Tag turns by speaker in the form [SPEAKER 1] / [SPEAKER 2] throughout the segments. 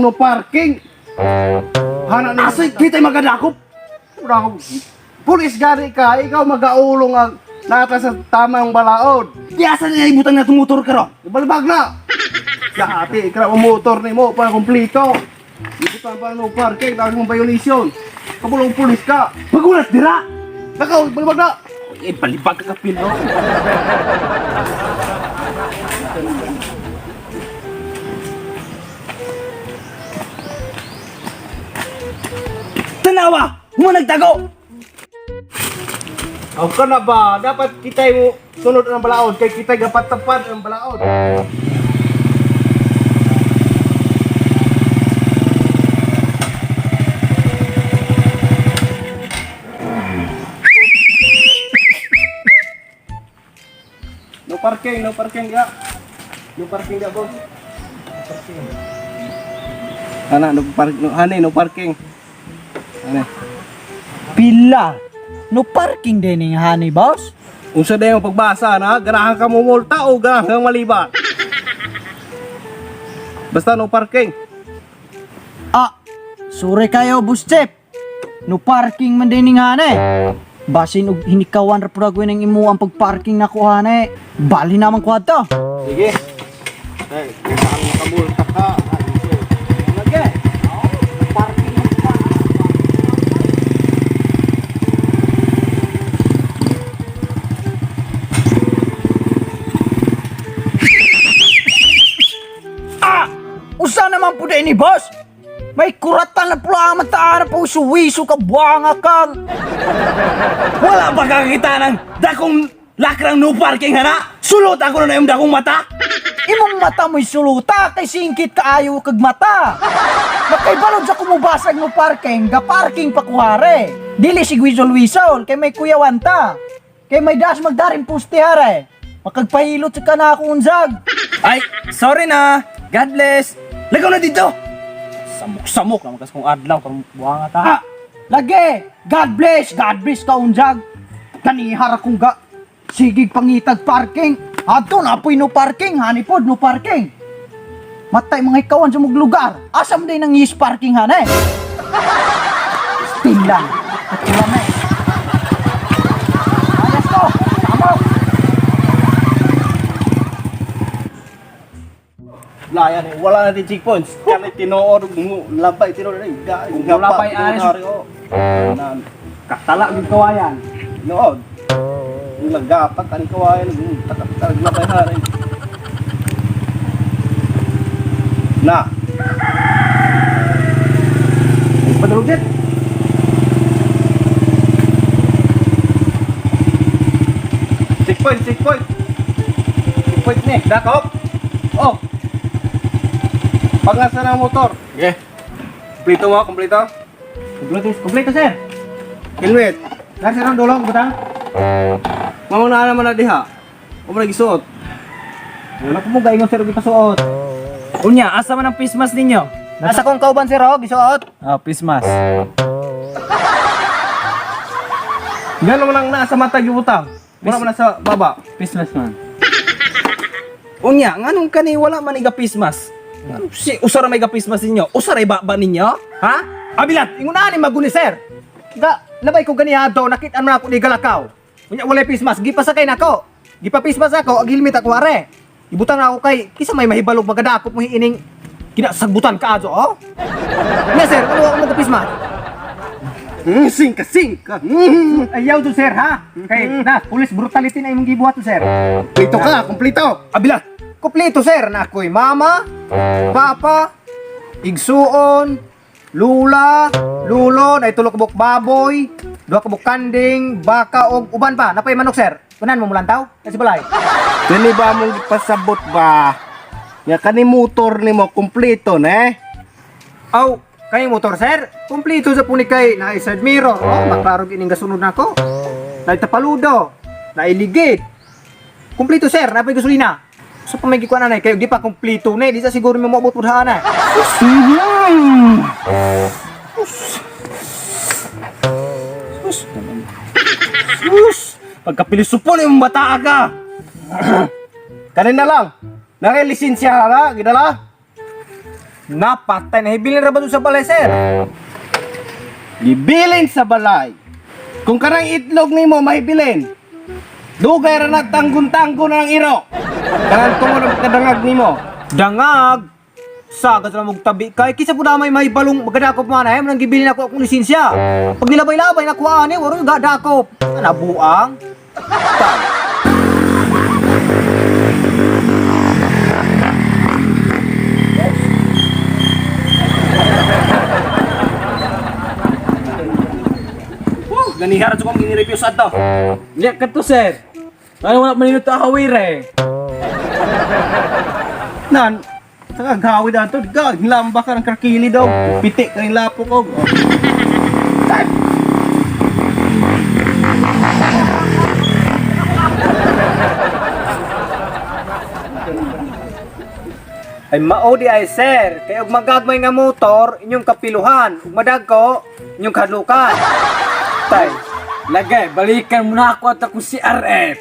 [SPEAKER 1] no parking. Hana ni
[SPEAKER 2] Asa kita magadakop?
[SPEAKER 1] Wala. Pulis gani ka, ikaw magaulong ang nata sa tamang balaod.
[SPEAKER 2] Di asa niya ibutang na itong motor karon?
[SPEAKER 1] Ibalibag na. Dati, ikaw ang motor nimo para kompleto. Ibutang pa no parking, dahil mong violation. Kabulong pulis ka.
[SPEAKER 2] Pagulat dira.
[SPEAKER 1] Nakaw, balibag na.
[SPEAKER 2] Eh, balibag ka kapil, no? Tanawa! Mo nagtago!
[SPEAKER 1] Aw ka na ba? Dapat kita'y mo sunod ang balaod kay kita'y gapatapad ang balaod. No parking, no parking ya. No parking ya, boss. No parking. Ana, no park, no, hani, no parking. Ana.
[SPEAKER 3] Pila. No parking din ng hani, boss.
[SPEAKER 1] Unsa dayon pagbasa na, ganahan ka mo multa o ganahan kang maliba? Basta no parking.
[SPEAKER 3] Ah, sorry kayo, boss Chip. No parking man din ng hani. Basin og hinikawan ra pud ng imo ang pagparking nako hani. Bali naman ko ato.
[SPEAKER 1] Sige. Ay, ganahan ka multa ka.
[SPEAKER 3] Lagi. Parking. Ah! Usa naman po ni boss! May kuratan na pula ang mataan na po suwiso ka buwanga kang!
[SPEAKER 2] Wala pa kakita ng dakong lakrang no parking hana! Sulot ako na yung dakong mata!
[SPEAKER 3] Imong mata mo'y suluta kay singkit kaayo kag mata. Makaibalod sa kumubasag mo parking, ga parking pa kuhare. Dili si Guizol-Wisol kay may kuyawan ta. Kay may das magdaring puste hare. Makagpahilot sa kana ako unzag.
[SPEAKER 2] Ay, sorry na! God bless! Lagaw na dito! Samok-samok naman kas kong adlaw karong buwanga ta.
[SPEAKER 3] Ah, lagi, God bless ka unzag. Kanihar akong ga. Sigig pangitag parking. Adto na apoy no parking, hanipod no parking. Matay mga ikawan sa mong lugar. Asam din ang is parking hanay. Spin lang. At wala na eh. Ayos ko. Tama.
[SPEAKER 1] Laya ni, wala natin checkpoints. Kani tinuod mo labay tinuod ni.
[SPEAKER 2] Wala pa'y ayos.
[SPEAKER 1] Katala
[SPEAKER 2] gyud kawayan.
[SPEAKER 1] Nood. Lagapat ani kawayan takat labay hari. Na.
[SPEAKER 2] Padulog.
[SPEAKER 1] Checkpoint, checkpoint. Checkpoint ni. Dakop. Oh. Pangasa ng motor. Okay. Kompleto mo, kompleto.
[SPEAKER 2] Kompleto, kompleto sir.
[SPEAKER 1] Helmet.
[SPEAKER 2] Dari sir ang dulong butang.
[SPEAKER 1] Mamang naa naman na diha. O mo gisuot.
[SPEAKER 2] Wala ko mo gaingon sir og ipasuot. Unya, asa man ang Christmas ninyo?
[SPEAKER 3] Nasa kong kauban sir, oh, gisuot.
[SPEAKER 2] Ah, Christmas.
[SPEAKER 1] Gano man ang nasa mata gibutang. Wala man nasa baba.
[SPEAKER 2] Christmas man. Unya, nganong kani wala man iga Christmas? Nganong si usara may iga Christmas ninyo? Usara ba ba ninyo? Ha? Abilat.
[SPEAKER 3] Ingon na ni maguni sir. Ga, labay ko ganiado, nakita man ako ni galakaw. Unya walay pismas, gipasakay nako. Gipapismas ako, ag helmet ako are. Ibutang na ako kay kisa may mahibalog magadakop mo ining kinasagbutan ka ajo, oh. Nya sir, ano ako magapismas?
[SPEAKER 1] Singka, singka.
[SPEAKER 3] Ayaw to sir ha. Kay na, police brutality na imong gibuhat to sir.
[SPEAKER 1] Kompleto ka, kompleto.
[SPEAKER 2] Abilat.
[SPEAKER 3] Kompleto sir, na ako'y mama, papa, igsuon, lula, lulo, na itulo kabuk baboy, duha kabuk kanding, baka og uban pa. Napay manok sir. Kunan mo mulantaw? Kasi balay.
[SPEAKER 1] Dili ba mong gipasabot ba? Nga kani motor nimo kompleto ne?
[SPEAKER 3] Aw, kay motor sir. Kompleto sa puni kay na side mirror. Oh, maklaro gining gasunod nako. Na tapaludo, na iligid. Kompleto sir, napay gasolina. So pamay gikuan na kayo di pa kompleto na, di sa siguro mo moabot pud na.
[SPEAKER 2] Sus. Sus. Pagkapilisupon yung bata ka.
[SPEAKER 1] Kanin na lang. Nakay lisensya na, gidala.
[SPEAKER 3] Napatay na hibilin ra ba dun sa balay, sir?
[SPEAKER 1] Gibilin sa balay. Kung kanang itlog nimo mahibilin. Dugay ra na tanggon-tanggon na ang iro. Kanang tungod ang kadangag nimo.
[SPEAKER 3] Dangag! Sagat na mong tabi kay kisa po na may mahibalong magadakop man ay manang gibilin ako akong lisensya. Pag nilabay-labay nakuha ani waro gadakop. Nabuang. Ta.
[SPEAKER 2] Ganihara sa kong gini-review sa ato. Nya kadto, sir. Ano wala man nito akawir eh.
[SPEAKER 1] Nan, sa kagawi dato, gag, lamba ka ng krakili daw. Piti ka ng lapo ko. Oh.
[SPEAKER 3] Ay mao di ay sir, kay og magagmay nga motor inyong kapiluhan, ug madagko inyong kadlukan.
[SPEAKER 2] Tay, lagay, balikan mo na ako at ako si RF.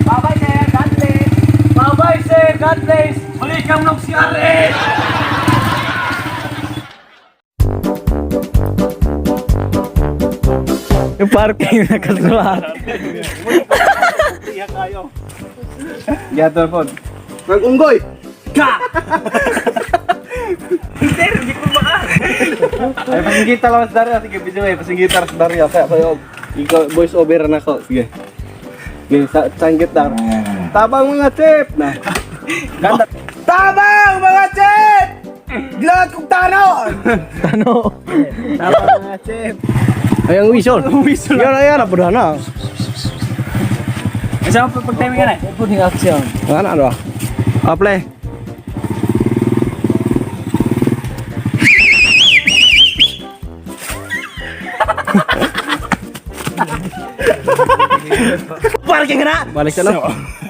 [SPEAKER 3] Bye-bye sir, God bless.
[SPEAKER 2] Bye-bye, sir. God bless. Balikan mo na ako si RF.
[SPEAKER 4] Yung parking na kasulat.
[SPEAKER 1] Gato po. Nag-unggoy!
[SPEAKER 2] Ka! Sir, hindi ko baka.
[SPEAKER 1] Ay, pasinggita lang sa Dario. Sige, video eh. Pasinggita sa Dario. Kaya kayo, ikaw, voice over na ako. Sige. Sige, sa sanggit na. Tabang mga chip! Na. Ganda.
[SPEAKER 3] Tabang mga chip! Glad kong tano!
[SPEAKER 4] Tano.
[SPEAKER 1] Tabang mga chip. Ay, ang whistle. Whistle. Yan, ayan, na na.
[SPEAKER 2] Kasama pa pag-timing ka na.
[SPEAKER 4] Opening action.
[SPEAKER 1] Ano, ano? Ah, play.
[SPEAKER 2] Parking ka na!
[SPEAKER 1] Balik ka na.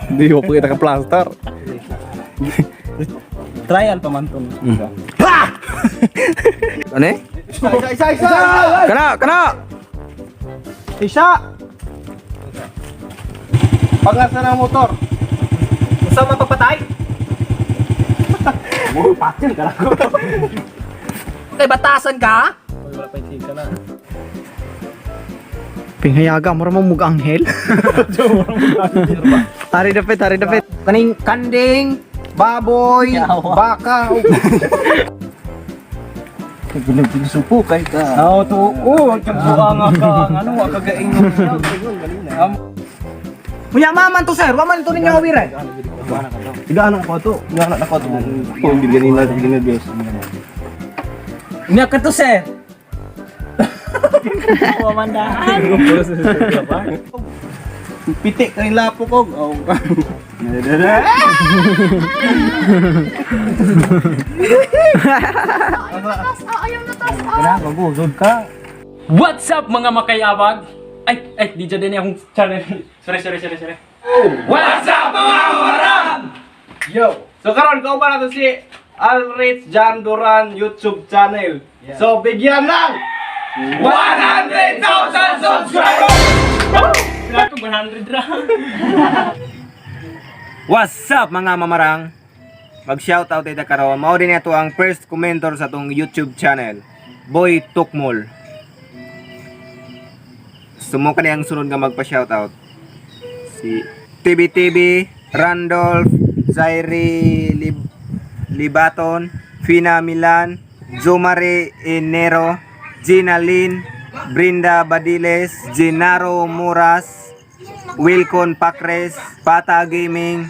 [SPEAKER 1] Hindi ko kita ka plaster.
[SPEAKER 2] Trial pa man to.
[SPEAKER 4] Ano eh?
[SPEAKER 1] Isa, isa, isa!
[SPEAKER 4] Kana, kana!
[SPEAKER 3] Isa!
[SPEAKER 1] Pangasa ng motor.
[SPEAKER 3] Usa man pagpatay?
[SPEAKER 2] Kay batasan ka?
[SPEAKER 4] Pinghayaga, mura mo mug anghel. Ari dapit, ari dapit.
[SPEAKER 3] Kaning kanding, baboy, baka.
[SPEAKER 1] Supo kay ka.
[SPEAKER 2] Oo, to. Oo, wag kang buka nga ka. Ano, wag kagaing
[SPEAKER 3] Munya maman to sir, waman to ninyo awire.
[SPEAKER 1] Tiga anak ko to. Tiga anak ako to. Kung hindi ganina, hindi ganina, Diyos.
[SPEAKER 2] Nya ka to, sir.
[SPEAKER 1] Piti ka ng lapo ko. Oh.
[SPEAKER 5] What's up mga makayawag? Ay, ay, di dyan din akong channel. Sorry, sorry, sorry, sorry. What's up mga kamarang?
[SPEAKER 1] Yo! So karon kauban nato si Alrich John Duran YouTube channel. So bigyan lang
[SPEAKER 5] 100,000 subscribers! Wala ko 100 ra.
[SPEAKER 3] What's up mga mamarang? Mag-shoutout ita karon. Mao din ato ang first commenter sa atong YouTube channel, Boy Tukmol. Sumuka ni ang sunod nga magpa-shoutout. Si TBTB, Randolph, Zairi Libaton, Fina Milan, Jomare Enero, Gina Lynn, Brinda Badiles, Genaro Muras, Wilcon Pacres, Pata Gaming,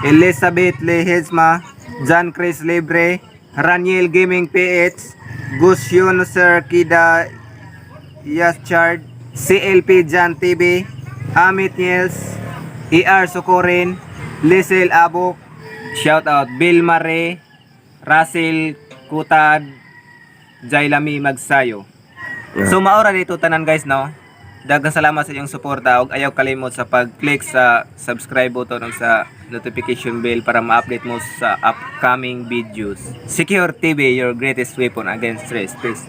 [SPEAKER 3] Elizabeth Lehesma, John Chris Libre, Raniel Gaming PH, Gusyon Sir Kida Yaschard, CLP Jan TV, Amit Niels, ER Socorin, Lisel Abok, Shoutout Bill Mare, Russell Kutad, Jailami Magsayo. So maora dito tanan guys no. Daghang salamat sa inyong suporta ug ayaw kalimot sa pag-click sa subscribe button ug sa notification bell para ma-update mo sa upcoming videos. Secure TV, your greatest weapon against stress. Peace.